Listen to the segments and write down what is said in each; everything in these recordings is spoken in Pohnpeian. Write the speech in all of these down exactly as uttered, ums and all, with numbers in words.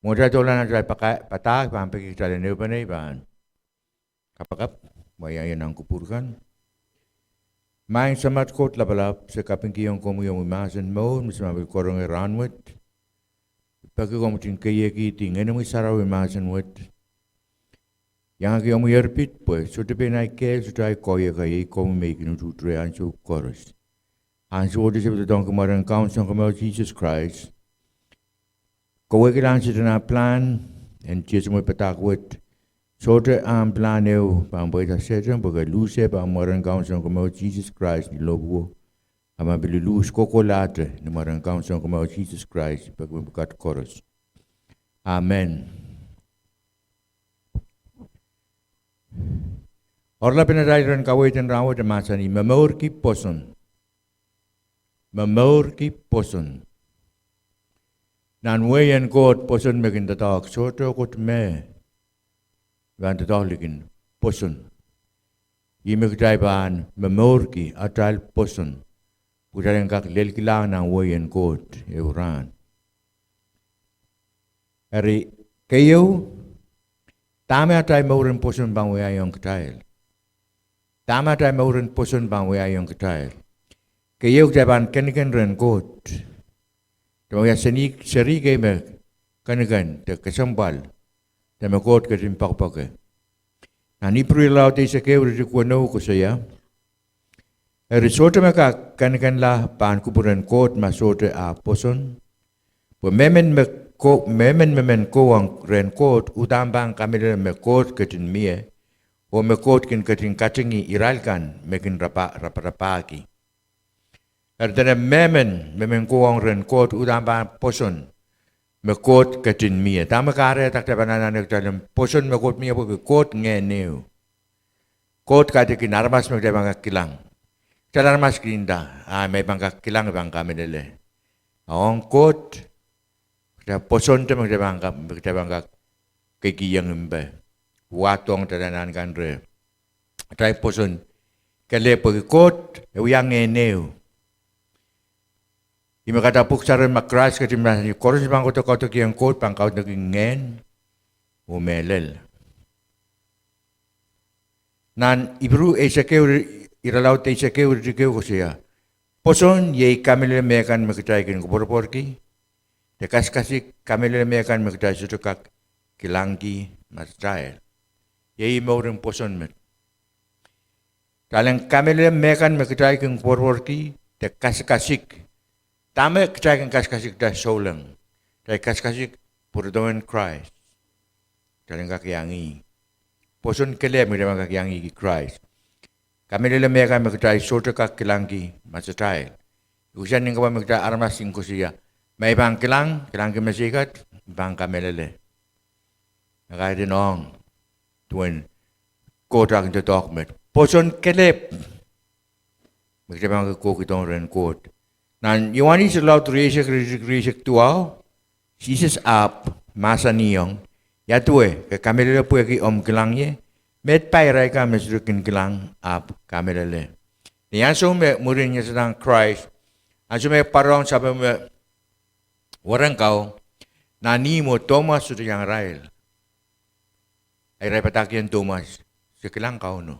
Mwo kitail doula nan atail padahk, padahk, pahn peki kitail en ehupene pahn kapakap, wia ie nan kupwur kan. Maing Samat Koht Lapalap, se kapingkihong komwi omwi mahsen mour me se pahn pil karonge rahnwet. Peki komw ketin keiekihdi Ngehnomwi Sarawi mahsen wet, iangahki omwi erpit pwe sohte pein ahi kehl, sohte ahi koahiek, iei komwi me kin utuht reh ansou koaros. Ansowohte se pil doadoahngki mwaren Kaun Sounkomour Sises Krais, kawehkilang Sehdan ah pilahn en tiesemwe padahk wet. Sohte ahmw pilahn ehu pahn pweida Sehdan, pwe ke luhse pahn mwaren Kaun Sounkomour Sises Krais ni lohpwuo. A ma pil luhs kohkohlahte ni mwaren Kaun Sounkomour Sises Krais, I peki mepwukat koaros. Amen. Oaralap en atail iren kaweid en rahnwet e mahsanih, momourki pwoson. Momourki pwoson. Nan wehin Koht pwoson me kin doadoahk, sohte mehkot me pahn doadoahk likin pwoson. Ih me kitail pahn momourki atail pwoson, pwe kitail en kak lelkilahng nan wehin Koht ehu rahn. Eri, keieu, dahme atail mouren pwoson pahn wiahiong kitail? Dahme atail mouren pwoson pahn wiahiong kitail? Keieu, kitail pahn keniken rehn Koht. Kitail wia seri, seri kei me keniken de kesempwal de me Koht ketin poakepoake. Nan Ipru irelaud eisek ehu iretikitik weneu koasoia, eri sohte me kak kenikenla pahn kupwuren Koht ma sohte ah pwoson. Pwe mehmen me ko-, mehmen me men kohwong rehn Koht uhdahn pahn kamehlele me Koht ketin mie, oh me Koht kin ketin katingih irail kan me kin rapa-, raparapahki. Eri dene mehmen me men kohwong rehn Koht uhdahn pahn pwoson me Koht ketin mie. Dahme kahrehda kitail pahn anahne kitail en pwoson me Koht mie? Pwehki Koht Ngehn ehu. Koht kaidehn aramas me kitail pahn kak kilang. Kitail aramas kin nda, a, me I pahn kak kilang, I pahn kamehlele. A ong Koht, kitail pwosonte me kitail pahn kak, me kitail pahn kak kekeiong mpe, wahdohng kitail anahn kan reh. Atail pwoson kelehpw, pwehki Koht e wia Ngehn ehu. Ih me kahrehda Pwuhk Sarawi, ma Krais ketin mahsanih, koaros me pahn kaudok, kaudokiong Koht pahn kaudoki ngehn oh mehlel. Nan Ipru eisek ehu, irelaud eisek ehu iretikitik ehu koasoia, pwoson iei kamehlele mehkan me kitail kin koapworopworki, de kasikasik kamehlele mehkan me kitail sohte kak kilangki masatail. Iei mouren pwoson met. Kitail en kamehlele mehkan me kitail kin koapworopworki, de kasikasik. Dahme kitail kin kasikasik kitail souleng? Kitail kasikasik pwurodohn Krais. Kitail en kak iang ih. Pwoson kelehpw me kitail pahn kak iang ih ki Krais. Kamehlele mehkan me kitail sohte kak kilangki masatail. Ih kisianen kapwa me kitail aramas kin koasoia, ma I pahn kilang, kilangki mesei kat, I pahn kamehlele. A kaidehn ong duwen Koht a kin doadoahk met. Pwoson kelehpw me kitail pahn kohkohdohng rehn Koht. Nan Iohanes irelaud rieisek, rieisek, rieisek duwau, Sises ahpw mahsanihong, ia duwe ke kamehlele pwehki omw kilang ie? Met pai irail kan me sohte kin kilang ahpw kamehlele. Ni ansou me mwurin iasadahn Krais, ansou me pwarohng sapwellime weren kau, nan ihmwo Tomas sohte iang irail. A irail padahkihong Tomas, se kilang Kauno.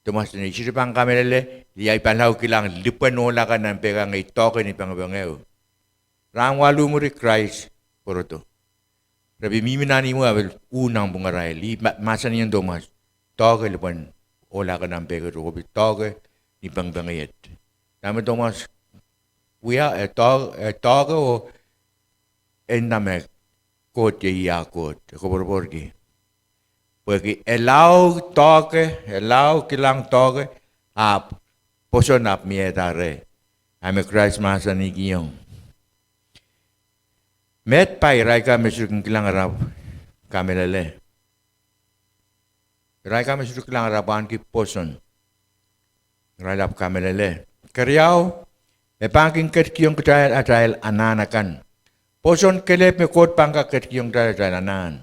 Tomas nda, I sohte pahn kamehlele, lih ahi pahn lao kilang lipwen ohla kan nan pehkan ngehi doahke ni pengepengeu. Rahn waluh mwuri Krais pwurodo. Re pil mihmi nan ihmwo, a pil uh nanpwungarail. Ih ma-, mahsanihong Tomas, doahke lipwen ohla kan nan pehkei, oh pil doahke ni pengepengei et. Dahme Tomas wia, e doahk-, e doahke oh e nda me Koht iei ah Koht, e koapworopworki. Pwehki e lao doahke, e lao kilang doahke, ahpw pwoson ahpw miehda reh. A me Krais mahsanihkihong, met pai irail kan me sohte kin kilang ahpw kamehlele. Irail kan me sohte kilang ahpw ahneki pwoson, irail ahpw kamehlele. Keriau, e pahn kin ketikihong kitail atail anahn akan. Pwoson kelehpw me Koht pahn kak ketikihong kitail atail anahn.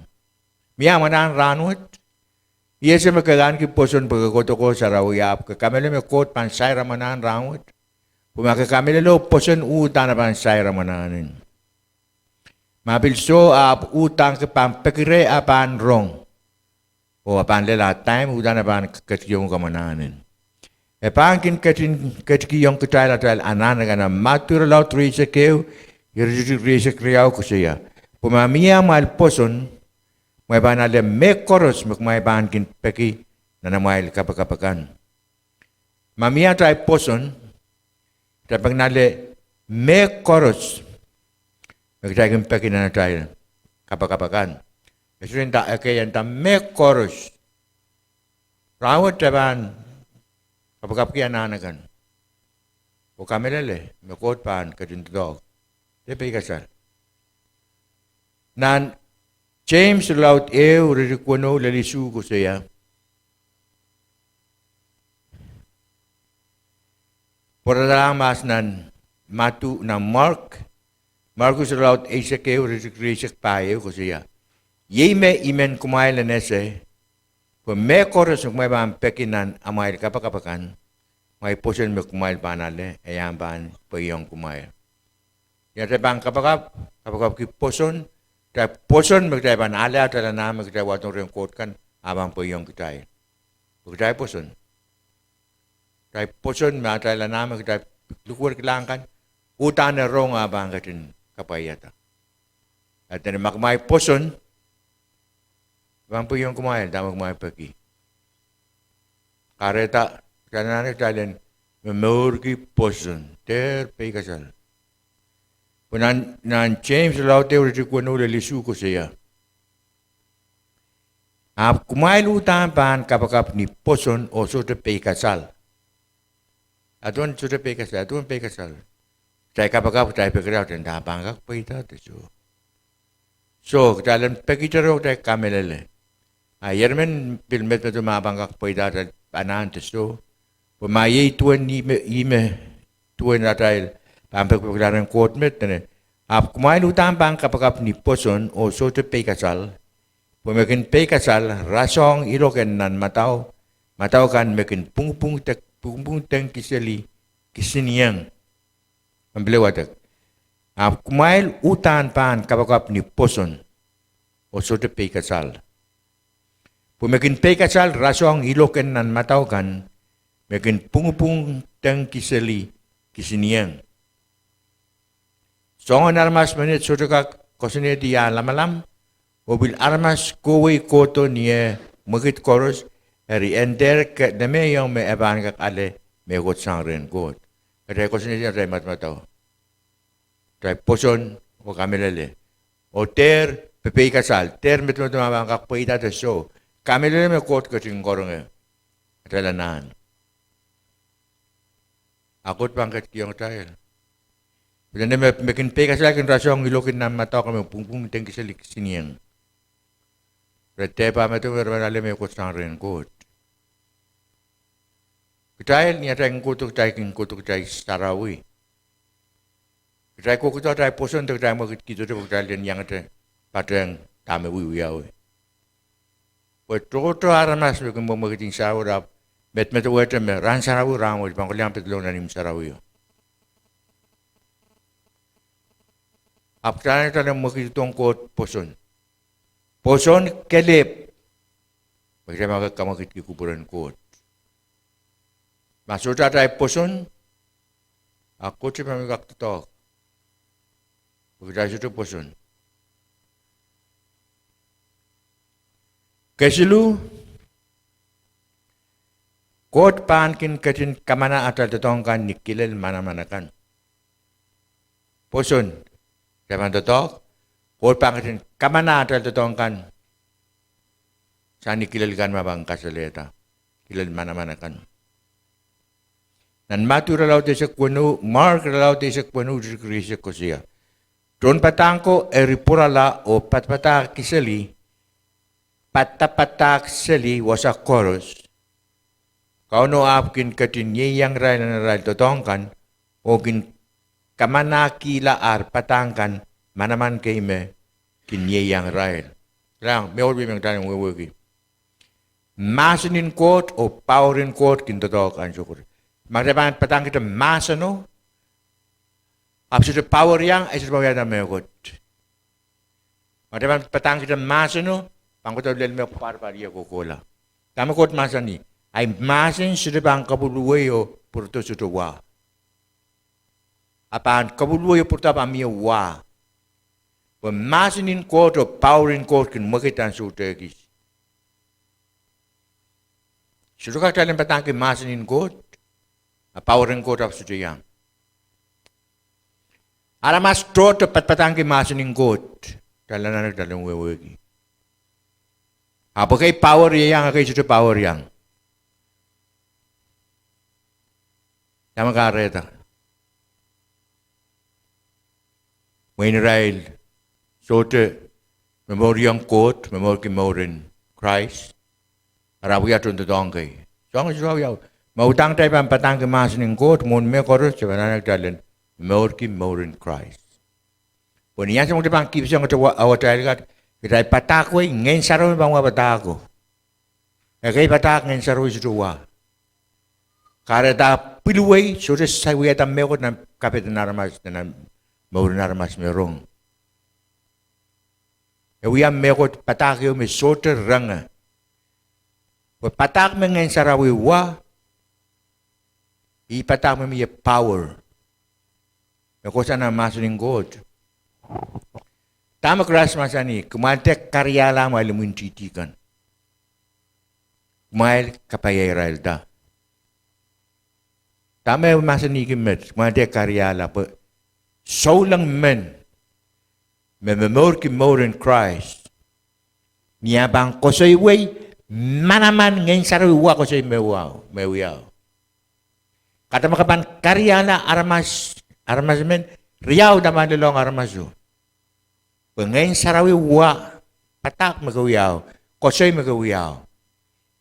Mie ahmw anahn rahnwet? I ese me ke ahneki pwoson pwe ke kohdo oh sarawi, ahpw ke kamehlele me Koht pahn sair ahmw anahn rahnwet? Pwe ma ke kamehlele oh pwoson, uhdahn e pahn sair ahmw anahn en. Ma pil soh, ahpw uhdahn ke pahn peki reh, a pahn rong. Oh a pahn lel ah time, uhdahn e pahn ketikihong komw anahn en. E pahn kin ketin, ketikihong kitail atail anahn akan. Madiu irelaud rieisek ehu, iretikitik rieisek riau koasoia, pwe ma mie amwail pwoson, kumwail pahn ale mehkoaros me kumwail pahn kin peki nan amwail kapakap akan. Ma mie atail pwoson, kitail pahn ale mehkoaros me kitail kin peki nan atail kapakap akan. E sohte nda ekei, e nda mehkoaros. Rahnwet kitail pahn kapakapki anahn akan. Oh kamehlele me Koht pahn ketin doadoahk. De peikasal. Nan James irelaud ehu, iretikitik weneu lel isuh koasoia, pwarada mahs nan Madiu, nan Mark, Markus irelaud eisek ehu, iretikitik rieisek pahieu koasoia, iei me I men kumwail en ese, pwe mehkoaros me kumwail pahn peki nan amwail kapakap akan, amwail pwoson me kumwail pahn ale, e ahpw pahn pweiong kumwail. Ia atail pahn kapakap, kapakapki pwoson, atail pwoson me kitail pahn ale atail anahn me kitail wadohng rehn Koht kan, a pahn pweiong kitail. Pwe kitail pwoson. Kitail pwoson me atail anahn me kitail likwerkilahng kan, uhdahn e rong a pahn ketin kapwaiada. A dene ma kumwail pwoson, e pahn pweiong kumwail dahme kumwail peki. Kahrehda, kitail anahne kitail en momourki pwoson, dehr peikasal. Pwe nan, nan James irelaud ehu, iretikitik weneu lel isuh koasoia, ahpw kumwail uhdahn pahn kapakap ni pwoson oh sohte peikasal. Aduwen sohte peikasal, aduwen peikasal. Kitail kapakap, kitail peki reh, kitail nda a pahn kak pweida de soh. Soh, kitail en pekihte reh oh kitail kamehlele. A ieremen pil medemedewe ma a pahn kak pweida atail anahn de soh. Pwe ma iei duwen ih me, ih me duwen atail pahn pekipekila rehn Koht me dene, ahpw kumwail uhdahn pahn kapakap ni pwoson oh sohte peikasal, pwe me kin peikasal rasohng iloak en nan madau, madau kan me kin pwungpwung deng, pwungpwung deng kiseli kisinieng. Ahpw kumwail uhdahn pahn kapakap ni pwoson oh sohte peikasal, pwe me kin peikasal rasohng iloak en nan madau kan me kin pwungpwung deng kiseli kisinieng. Soangen aramas menet sohte kak koasoanehdi ah lamalam, oh pil aramas kohwei kohdo ni eh mwekid koaros, eri en dehr ke-, nemehiong me e pahn kak ale mehkot sang rehn Koht. Kitail koasoanehdi atail madamadau, atail pwoson oh kamehlele, oh dehr pepeikasal, dehr medemedewe ma a pahn kak pweida de soh. Kamehlele me Koht ketin karonge atail anahn. A Koht pahn ketikihong kitail, pwe dene me, me kin peikasal kin rasohng iloak en nan madau kan me pwungpwung deng kiseli kisinieng. Re dehr pahn medewe me re pahn ale mehkot sang rehn Koht. Kitail, ni atail kin kohdo, kitail kin kohdo kitail sarawi. Kitail kohkihdo atail pwoson de kitail mwekid kihdo de pwe kitail en iangete patehng dahme wiewiawi. Pwe tohto aramas me kin mwemwekid ni sarawi, ahpw medmedewehte me rahn sarawi rahnwet pahn kilian pedolong nan imw sarawio. Ahpw kitail en mwekiddohng Koht pwoson. Pwoson kelehpw me kitail pahn kak kamwekidki kupwuren Koht. Ma sohte atail pwoson, a Koht sohte pahn kak doadoahk, pwe kitail sohte pwoson. Kesiluh, Koht pahn kin ketin kamana atail doadoahk kan ni kilel manaman akan. Pwoson, kitail pahn doadoahk, Koht pahn ketin kamana atail doadoahk kan sang ni kilel kan me pahn kasalehda, kilel manaman akan. Nan Madiu irelaud eisek weneu, Mark irelaud eisek weneu, iretikitik rieisek koasoia, tohnpadahk ko eri pwurala oh padapadahk seli, padapadahk seli wasa koaros. Kauno ahpw kin ketin ieiang irail nan arail doadoahk kan, oh kin kamanakihla ar padahk kan manaman kei me kin ieiang irail. Kilang, me ohl wie me kitail en wehwehki, mahsen en Koht oh power en Koht kin doadoahk ansou koaros. Ma kitail pahn padahngkihte mahseno, ahpw sohte power iang, e sohte pahn wiahda mehkot. Ma kitail pahn padahngkihte mahseno, pahn kohdo lel me pwarpar ie kohkohla. Dahme Koht mahsanih? Ahi mahsen sohte pahn kapwulwei oh pwurodo sohte wa. A pahn kapwulwei oh pwurodo pahn mie wa. Pwe mahsen en Koht oh power en Koht kin mwekid nan sohte kis. Sohte kak kitail en padahngki mahsen en Koht, a power en Koht ahpw sohte iang. Aramas tohto padapadahngki mahsen en Koht, kitail anahne kitail en wehwehki. Ahpw ekei power ieiang, ekei sohte power iang. Dahme kahrehda? Mwein irail sohte momouriong Koht, momourki mouren Krais, ara wia tohndoadoahk kei. Soangen sohte wia. Ma udahn kitail pahn padahngki mahsen en Koht, mwohn mehkoaros, kitail anahne kitail en momourki mouren Krais. Pwe ni ansou me kitail pahn kihpeseng atail kat, kitail padahkwei, Ngehn Sarawi pahn wia padahko. Ekei padahk Ngehn Sarawi sohte wa. Kahrehda pwil wei sohte wiahda mehkot nan kapehden aramas, nan mouren aramas me rong. E wia mehkot padahk ehu me sohte renge. Pwe padahk me Ngehn Sarawi wa, ih padahk me mie power, me kohsang nan mahsen en Koht. Dahme Krais mahsanih? Kumwail dehr kariahla amwail imwintihti kan. Kumwail kapaiairailda. Dahme mahsanihki met? Kumwail dehr kariahla, pwe souleng men me momourki mouren Krais, ni ah pahn koasoiwei, manaman Ngehn Sarawi wa koasoi me wiahu. Kadehde me ke pahn kariahla aramas, aramas men, riau, ke pahn lelohng aramaso. Pwe Ngehn Sarawi wa padahk me ke wiahu, koasoi me ke wiahu.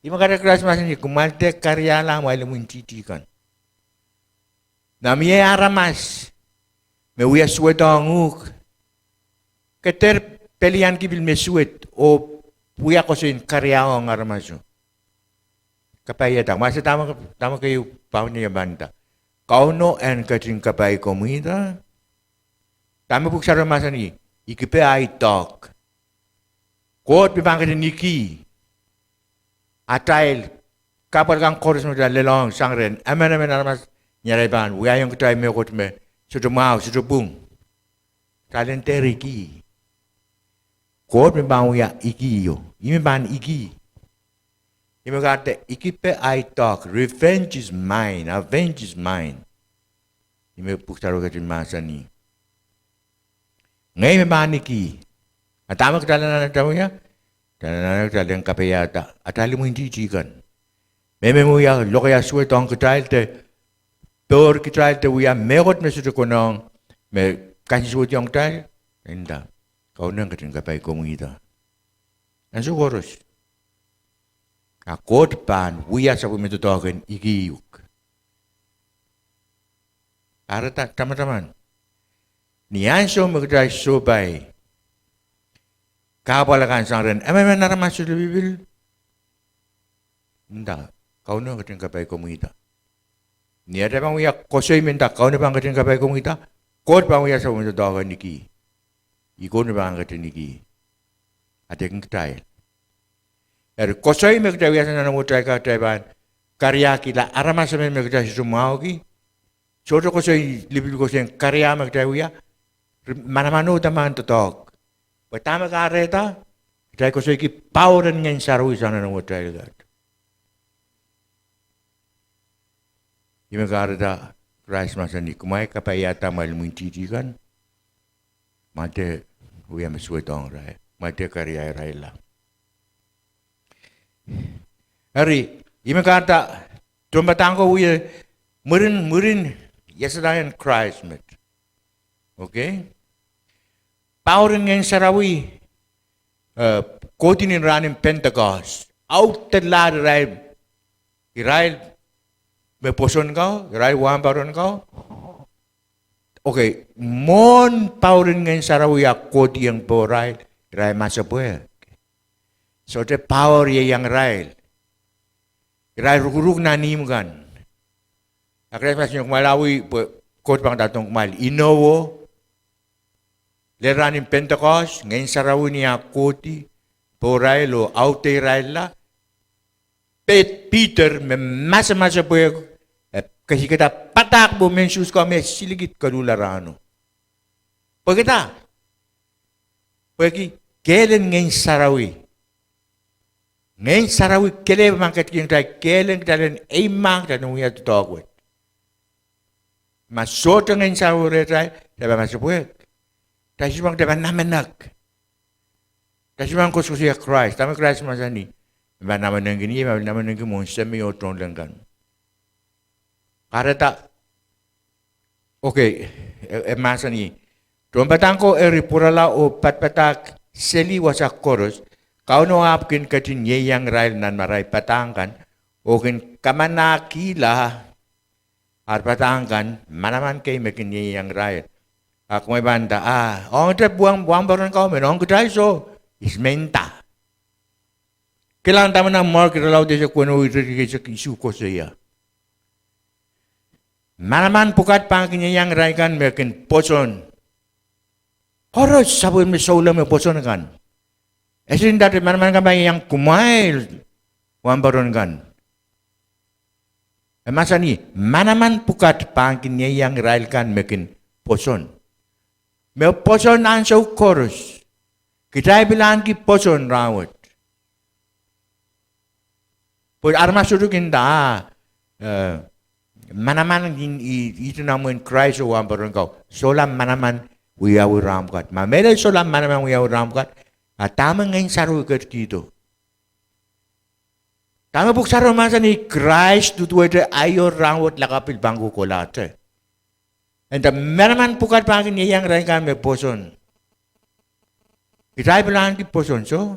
Ih me kahrehda Krais mahsanih, kumwail dehr kariahla amwail imwintihti kan. Nan mie aramas me wia suwedohng uhk, ke dehr pelianki pil me suwed oh wia koasoi en kariahiong aramaso. Kapaiada, ma se dahme, dahme keieu pahn ie pahn nda, Kauno en ketin kapai komwihda. Dahme Pwuhk Sarawi mahsanih? Ikipe ahi doadoahk. Koht me pahn ketin ikih atail kahpwal kan koaros me kitail lelohng sang rehn emenemen aramas, ni arail pahn wiahiong kitail mehkot me sohte mwahu, sohte pwung. Kitail en dehr ikih. Koht me pahn wia ikih o, ih me pahn ikih. Ih me kahrehda, ikipe ahi doadoahk, revenge is mine, avenge is mine. Ih me Pwuhk Sarawi ketin mahsanih. Ngehi me pahn ikih. A dahme kitail anahne kitail wia? Kitail anahne kitail en kapaiada atail imwintihti kan. Me, me wia lokaia suwedohng kitail de, power kitail de wia mehkot me sohte konehng me kansensuwediong kitail, e nda, Kauno en ketin kapai komwihda. Ansou koaros. A Koht pahn wia sapwellime doadoahk en ikih uhk. Kahrehda tamataman, ni ansou me kitail sohpai kahpwal akan sang rehn emenemen aramas sohte lipilipil, nda, Kauno en ketin kapai komwihda. Ni atail pahn wia koasoi me nda Kauno pahn ketin kapai komwihda, Koht pahn wia sapwellime doadoahk en ikih. Ih Koht me pahn ketin ikih. Adekin kitail. Eri koasoi me kitail wia sang nan imwatail kan, kitail pahn kariahkihla aramas emen me kitail sohte mwahuki. Sohte koasoi lipilipil, koasoi en kariah me kitail wia, manamano de mahn doadoahk. Pwe dahme kahrehda? Kitail koasoiki power en Ngehn Sarawi sang nan imwatail kan. Ih me kahrehda Krais mahsanih, kumwail kapaiada amwail imwintihti kan, kumwail dehr wia me suwedohng irail, kumwail dehr kariahirailla. Eri, ih me kahrehda tohnpadahk ko wie mwurin, mwurin iasadahiong Krais met. Okay? Power en Ngehn Sarawi, eh, kohdi ni rahn en Pentecost. Audelahr irail, irail me pwoson ko, irail wahnpoaron ko. Okay, mwohn power en Ngehn Sarawi ah kohdiong pohrail, irail masepwehk. Sohte power ieiang irail. Irail rukuruk nan ihmw kan. A Krais mahsanih, kumwail awi pwe Koht pahn ketin doadoahng kumwail inowo. Lel rahn en Pentekost, Ngehn Sarawi ni ah kohdi pohrail oh audeirailla, Pit-, Piter me masamasepwehk, e kesikada padahk pwe mehn Suhs ko me silikid koluhla rahno. Pwekida? Pwehki kehl en Ngehn Sarawi. Ngehn Sarawi kelehpw me ketikihong kitail kehl en kitail en eimah, kitail en wia doadoahk wet. Ma sohte Ngehn Sarawi rehtail, kitail pahn masepwehk. Kitail sohte pahn, kitail pahn namenek. Kitail sohte pahn koasoakoasoia Krais. Dahme Krais mahsanih? Me pahn namenengkin ie, me pahn namenengki mwohn Semei oh tohnleng kan. Kahrehda, okay, e, e mahsanih, tohnpadahk ko eri pwurala oh padapadahk seli wasa koaros. Kauno ahpw kin ketin ieiang irail nan arail padahk kan, oh kin kamanahkihla ar padahk kan manaman kei me kin ieiang irail. A kumwail pahn nda, ah, ong te wahnpoaron kau men, ong kitail soh, ihs me nda? Kilang dahme nan Mark irelaud eisek weneu, iretikitik eisek isuh koasoia. Manaman pwukat pahn kin ieiang irail kan me kin pwoson. Koaros sapwellime souleng me pwoson kan. E sohte nda te manaman kan pahn ieiang kumwail wahnpoaron kan. E mahsanih, manaman pwukat pahn kin ieiang irail kan me kin pwoson. Me pwoson ansou koaros. Kitail pil ahneki pwoson rahnwet. Pwe aramas sohte kin nda, ah, eh, manaman kin i-, ihte nan mwehn Krais oh wahnpoaron kau. Solahr manaman wiawi rahn pwukat. Ma mehlel solahr manaman wiawi rahn pwukat, a dahme Ngehn Sarawi ketikihdo? Dahme Pwuhk Sarawi mahsanih Krais duduwehte aio, rahnwet, lakapw, pil pahn kohkohlahte? E nda manaman pwukat pahn kin ieiang irail kan me pwoson. Kitail pil ahneki pwoson, soh.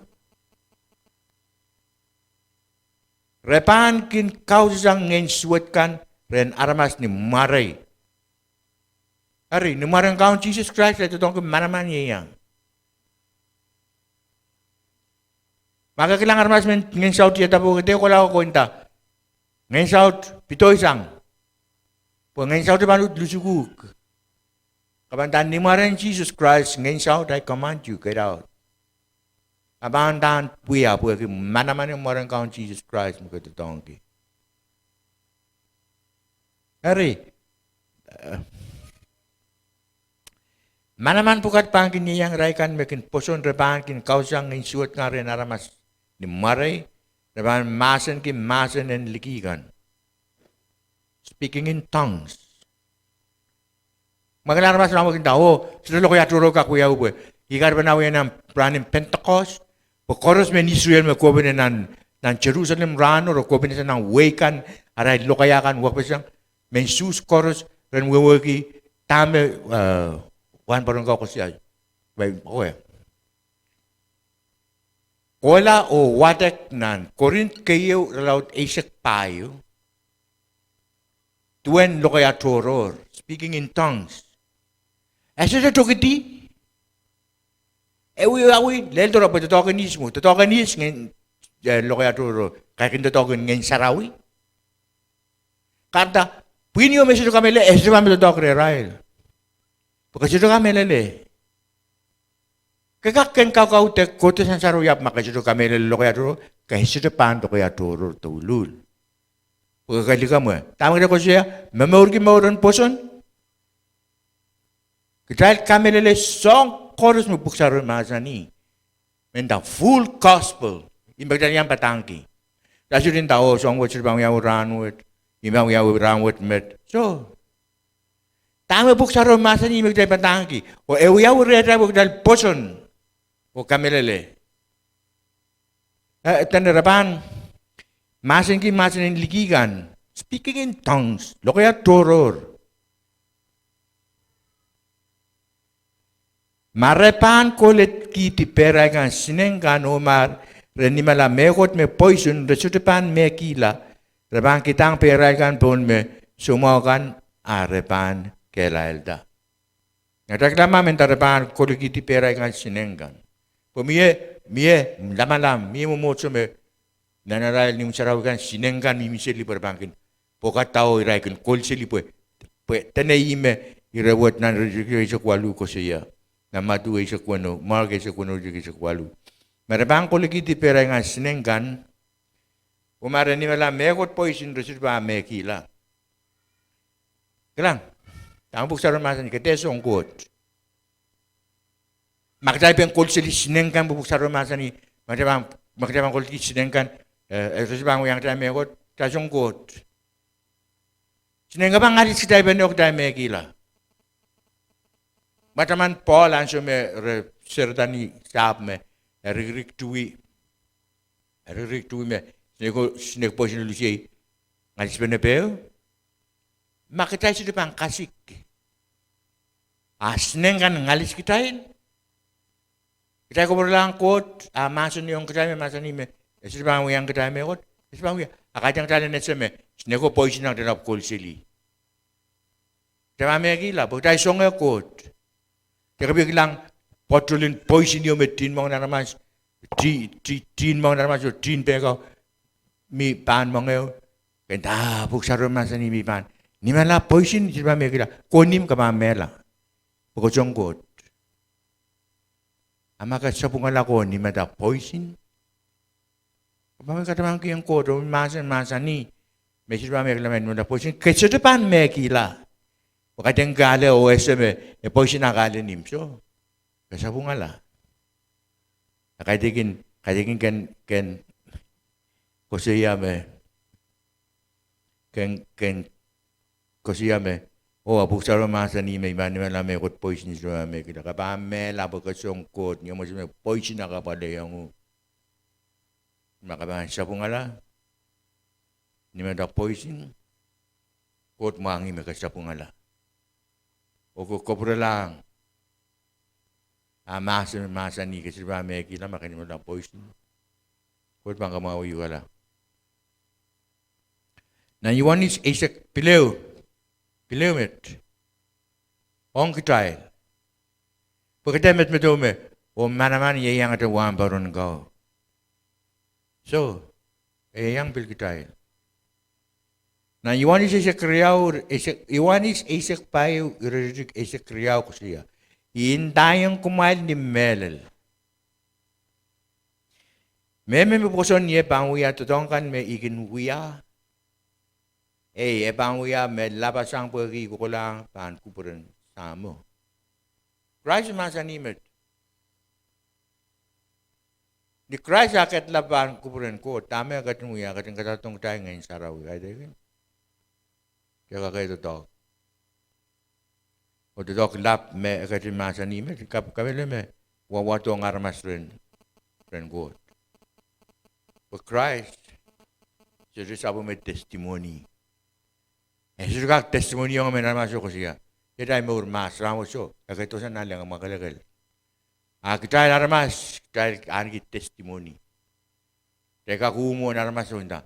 Re pahn kin kausasang ngehn suwed kan rehn aramas ni mwarei. Eri, ni mwaren Kaun Sises Krais, re doadoahngki manaman ieiang. Ma ke kilang aramas men ngehn saut iadapo, ke dehr kohla oh ke nda, ngehn saut, pidoisang. Pwe ngehn saut pahn uhd lusukuhk. Ke pahn nda, ni mwaren Sises Krais, ngehn saut, I command you, get out. A pahn ndahng wia, pwehki manaman en mwaren Kaun Sises Krais me ke doadoahngki. Eri, eh, manaman pwukat pahn kin ieiang irail kan me kin pwoson. Re pahn kin kausasang ngehn suwed kan rehn aramas ni mwarei. Re pahn mahsenki mahsen en liki kan. Speaking in tongues. Ma kilang aramas nan wehwehki nda, oh, sohte lokaia tohrohr kak wiawi pwe I kahrehda pahn wia nan rahn en Pentekost, pwe koaros mehn Israel me kohpene nan, nan Jerusalem rahno, re kohpene sang nan wehi kan, arail lokaia kan wekpeseng, mehn Suhs koaros, ren wehwehki dahme, eh, wahnpoaron kau koasoia. Kohla oh wadek nan Korint keieu irelaud eisek pahieu, duwen lokaia tohrohr, speaking in tongues. E sohte tokedi. E wiawi lel tohrohr pwe doadoahk en ihs mwo, doadoahk en ihs ngehn, eh, lokaia tohrohr, kaidehn doadoahk en Ngehn Sarawi. Kahrehda, pwihn ieu me sohte kamehlele, e sohte pahn doadoahk rehrail. Pwe ke sohte kamehlele. Ke kak kin kaukaudek kohdo sang sarawi, ahpw ma ke sohte kamehlele lokaia tohrohr, ke sohte pahn lokaia tohrohr douluhl. Pwe ke likamw, dahme kitail koasoia, momourki mouren pwoson. Kitail kamehlele soahng koaros me Pwuhk Sarawi mahsanih. Me nda full gospel. Ih me kitail iang padahngki. Kitail sohte nda, oh, soahng wet sohte pahn wiawi rahn wet, ih me pahn wiawi rahn wet met. Soh. Dahme Pwuhk Sarawi mahsanih me kitail padahngki. Oh e wiawi rehtail pwe kitail pwoson oh kamehlele. Eh, dene re pahn mahsenki mahsen en liki kan, speaking in tongues, lokaia tohrohr. Ma re pahn kolekihdi pehrail kan sineik kan, oh ma re nimala mehkot me poisin, re sohte pahn mehkihla. Re pahn kidahng pehrail kan pohn me soumwahu kan, a re pahn kehlailda. Ngetakla ma me nda re pahn kolekihdi pehrail kan sineik kan. Pwe mie, mie lamalam, mie mwomwohdiso me nan arail imwen sarawi kan sineik kan mihmi seli pwe re pahn kin pwokada oh irail kin kol seli pwe, pwe dene ih me ire wet nan iretikitik eisek waluh koasoia. Nan Madiu eisek weneu, Mark eisek weneu, eisek waluh. Ma re pahn kolekihdi pehrail nan sineik kan, oh ma re nimala mehkot poisin, re sohte pahn mehkihla. Kilang, dahme Pwuhk Sarawi mahsanih, ke dehr song Koht. Ma kitail pein kolseli sineik kan pwe Pwuhk Sarawi mahsanih, ma kitail pahn, ma kitail pahn kolekihdi sineik kan, eh, eh, re sohte pahn wiahiong kitail mehkot, kitail song Koht. Sineik kan pahn ngalis kitail pene oh kitail mehkihla. Ma taman Pohl ansou me re sereda ni sahpw me, e rikirik tui, e rikirik tui me, sineik, sineik poisin lusiei, ngalis pene peh. Ma kitail sohte pahn kasik, a sineik kan ngalis kitail, kitail kapwurelahng Koht, a mahsanihong kitail me mahsanih me, e sohte pahn wiahiong kitail mehkot, e sohte pahn wia, a kaidehn kitail en ese me, sineik ko poisin, a kitail ahpw kolseli, kitail pahn mehkihla, pwe kitail song Koht. Kitail kapw kilang, bottle en poisin ieu me tin moangen aramas, ti, ti, tin moangen aramas oh tin pehko, mi pahn moange. Kitail, ah, Pwuhk Sarawi mahsanih me pahn, nimala poisin, sohte pahn mehkihla, konim ke pahn mehla, pwe ke song Koht. A ma ke sapwungala oh nimada poisin, ke pahn katamankiong Koht oh mahsen, mahsanih me sohte pahn mehkihla me nimada poisin, ke sohte pahn mehkihla. Pwe kaidehn ke ale oh ese me, e poisin a ke ale nim, soh, ke sapwungala. A kaidehkin, kaidehkin ken, ken koasoia me, ken, ken koasoia me, oh, a Pwuhk Sarawi mahsanih me I pahn nimala mehkot poisin, sohte pahn mehkihla, ke pahn mehla pwe ke song Koht, ni omw ese me poisin a ke apwalehong uhk. Ma ke pahn sapwungala, nimada poisin, Koht mwahngih me ke sapwungala. Oh ke kapwurelahng, a mahsen, mahsanih ke sohte pahn mehkihla ma ke nimada poisin, Koht pahn kamwahwiukala. Nan Ioanis eisek pil ehu, pil ehu met, ong kitail, pwe kitail medemedewe me, oh manaman ieiangete wahnpoaron kau. Soh, e ieiang pil kitail. Nan Ioanis eisek riau, eisek, Ioanis eisek pahieu, iretikitik eisek riau koasoia, I ndaiong kumwail ni mehlel, mehmen me pwoson ie pahn wia doadoahk kan me I kin wia. Ei, e pahn wia me lapasang pwehki I kokolahng pahn kupwuren Sahmo. Krais mahsanih met. Ni Krais a kedlap pahn kupwuren Koht, dahme e ketin wia? E ketin kadarodohng kitail Ngehn Sarawi, kaidehkin. Ke kak doadoahk, oh doadoahk lap me e ketin mahsanih met, kap, kamehlele me wahwahdohng aramas rehn, rehn Koht. Pwe Krais sohte sapwellime testimony. E sohte kak testimony ong emen aramaso koasoia, iet ei mour mahs rahn wet, soh, e ketidohsang nanleng mwakelekel. A kitail aramas, kitail ahneki testimony. Kitail kak uhmw ong aramaso nda,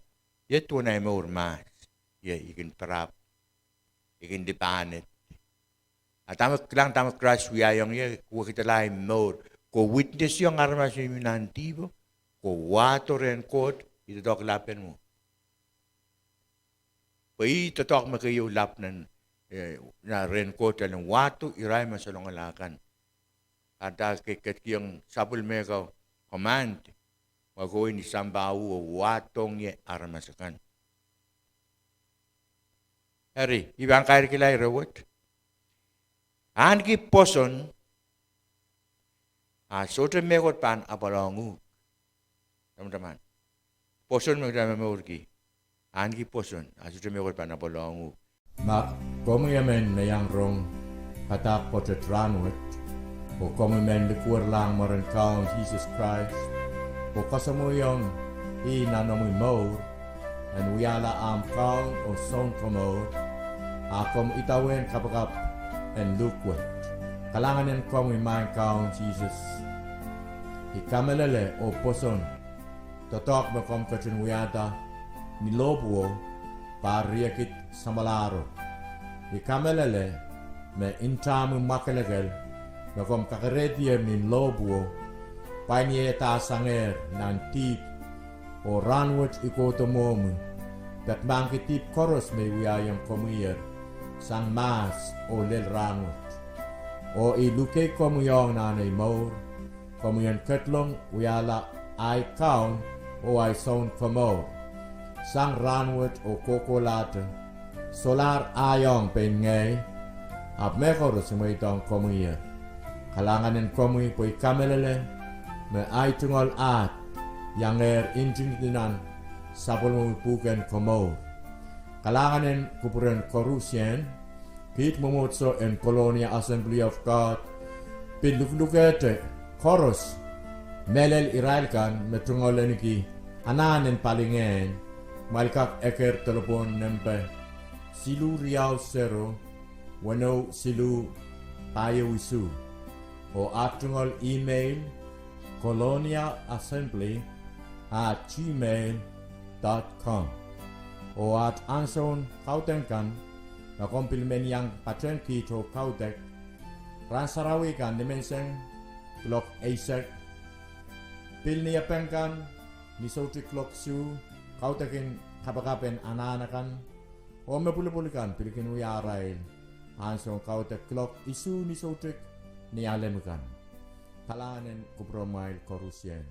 iet duwen ei mour mahs, ie, I kin pirap, I kin dipanet. A dahme, kilang dahme Krais wiahiong ie, wekidala ei mour, ko witnessiong aramas me mi nan dihpo, ko wahdo rehn Koht, ih doadoahk lapen mwo. Pwe ih doadoahk me keieu lap nan, eh, nan rehn Koht, en wahdo irail me salongala kan. A dahme ke ketikihong sapwellime kau command, ma kohwei ni sampah oh wahdohng ie aramas akan. Eri, I pahn kairkihla ire wet. Ahneki pwoson, a sohte mehkot pahn apwalong uhk. Tamataman. Pwoson me kitail momourki. Ahneki pwoson, a sohte mehkot pahn apwalong uhk. Ma komwi emen me iang rong padahk pwoatet rahnwet, oh komwi men likwerlahng mwaren Kaun Sises Krais, oh kasamwoiong ih nan omwi mour, en wiahla ahmw Kaun oh Sounkomour, a komw idawehn kapakap en luhk wet. Kalahngan en komwi Maing Kaun Sises. I kamehlele oh pwoson doadoahk me komw ketin wiahda ni lohpwuo, pahr riekid samwalahro. I kamehlele me ntahmwi mwakelekel me komw kakerehdi ni lohpwuo, pwain ieiedahsangehr nan dihp oh rahnwet I kohdo mwohmwi, peki mahkki dihp koaros me I wiahiong komwiher sang mahs oh lel rahnwet. Oh I luke komwi ong nan ei mour, komwi en ketlong wiahla ahi Kaun oh ahi Sounkomour sang rahnwet oh kohkohlahte. Solahr ahi ong pein ngehi, ahpw mehkoaros I mweidohng komwi ie. Kalahngan en komwi pwe I kamehlele me ahi tungoal ahd iangehr ntingdi nan sapwellimomwi pwuhken komour. Kalahngan en kupwuren koarusie. Kiht mwomwohdiso en Colonia Assembly of God pil luhlukehte koaros, mehlel irail kan me tungoal ahneki anahn en palingehn, kumwail kak eker delepwohn nempe siluh riau sero, weneu siluh, pahieu isuh. Oh aht tungoal email, coloniaassembly at gmail dot com. Oh aht ansoun kaudok kan, ma komw pil men iang patehng kiht oh kaudok, rahn sarawi kan nimenseng kuloak eisek, pil niepeng kan ni soutik kuloak isuh, kaudok en kapakap en anahn akan, oh me pwulopwul kan pil kin wia arail ansoun kaudok kuloak isuh ni soutik ni alem kan. Kalahngan en kupwuramwail koarusie.